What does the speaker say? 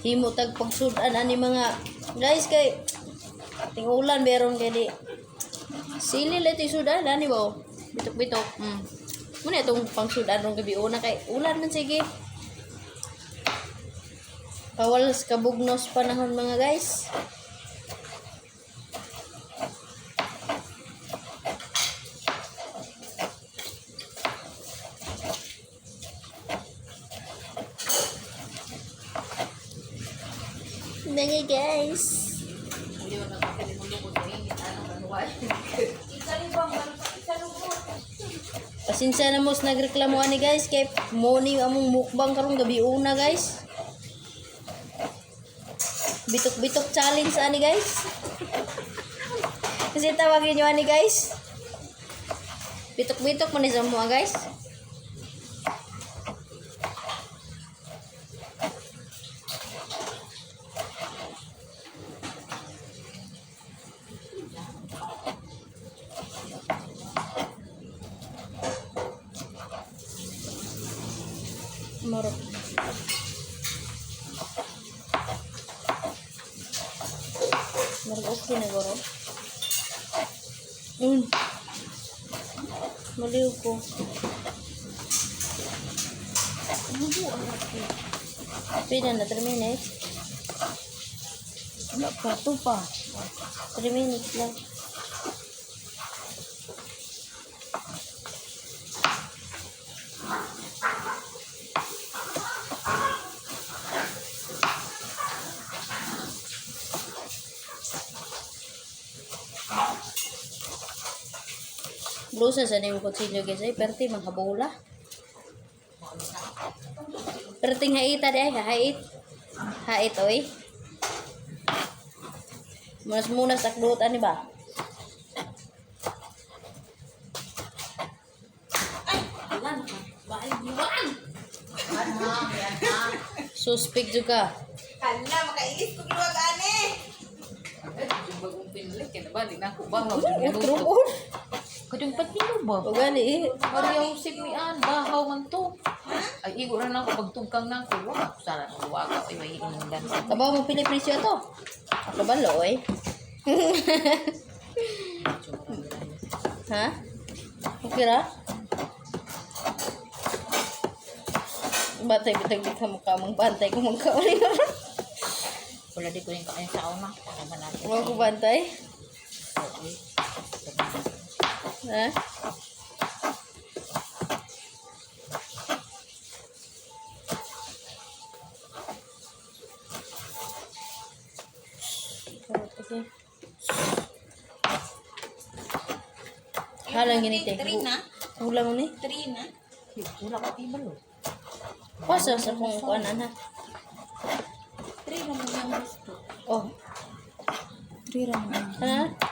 Himo tag pagsudan ani mga guys kay tingulan meron kay di. Sili lang ito sudan ani ba? Oh? Bitok-bitok. Muna itong pangsudan rong gabi una kay ulan man sige. Kawal sa kabugnos panahon mga guys. Mga guys. Pasensya na mo sa nagreklamo ani guys kay mo ni among mukbang karong gabi una guys. Bitok-bitok challenge ani guys. Kasi tawagin niyo ani guys. Bitok-bitok man ni sa mua guys. Marap. Marap okay na goro. Maliw ko. Pila na, 3 minutes. Wala pa, ito pa. 3 minutes lang. Blusa sa nimo kutsilyo guys ay perti mga bola. Perting haita di ay hait. Hait oy. Munas muna sa akdot ani ba? Suspect jud ka. Hala, makailis kog luwag ani. Bagong pinalik, kaya ba? Di na ako bahaw. Utro. Kadung patino ba? O gani eh. Maria Josep ni Ann, bahaw man to. Ay, igo na ako, pagtungkang na ako. Wala ko sana nang luwaga. Ay, may inundan sa Kabaw mo pili presyo ato. Kabalo oy. Ha? Okay ra? Batay bitag di ka mukha mong bantay kung magkauli na. Wala di ko yung kain sa una. Tama natin. Huwag ko bantay. Okay. Ha? Okay. Halang gini te. Three na? Kulang ni. Three na? Wala ka tibalo. Pasa sa kung kuan ana. Three na mo yung gusto. Oh, Three ra mo. ha?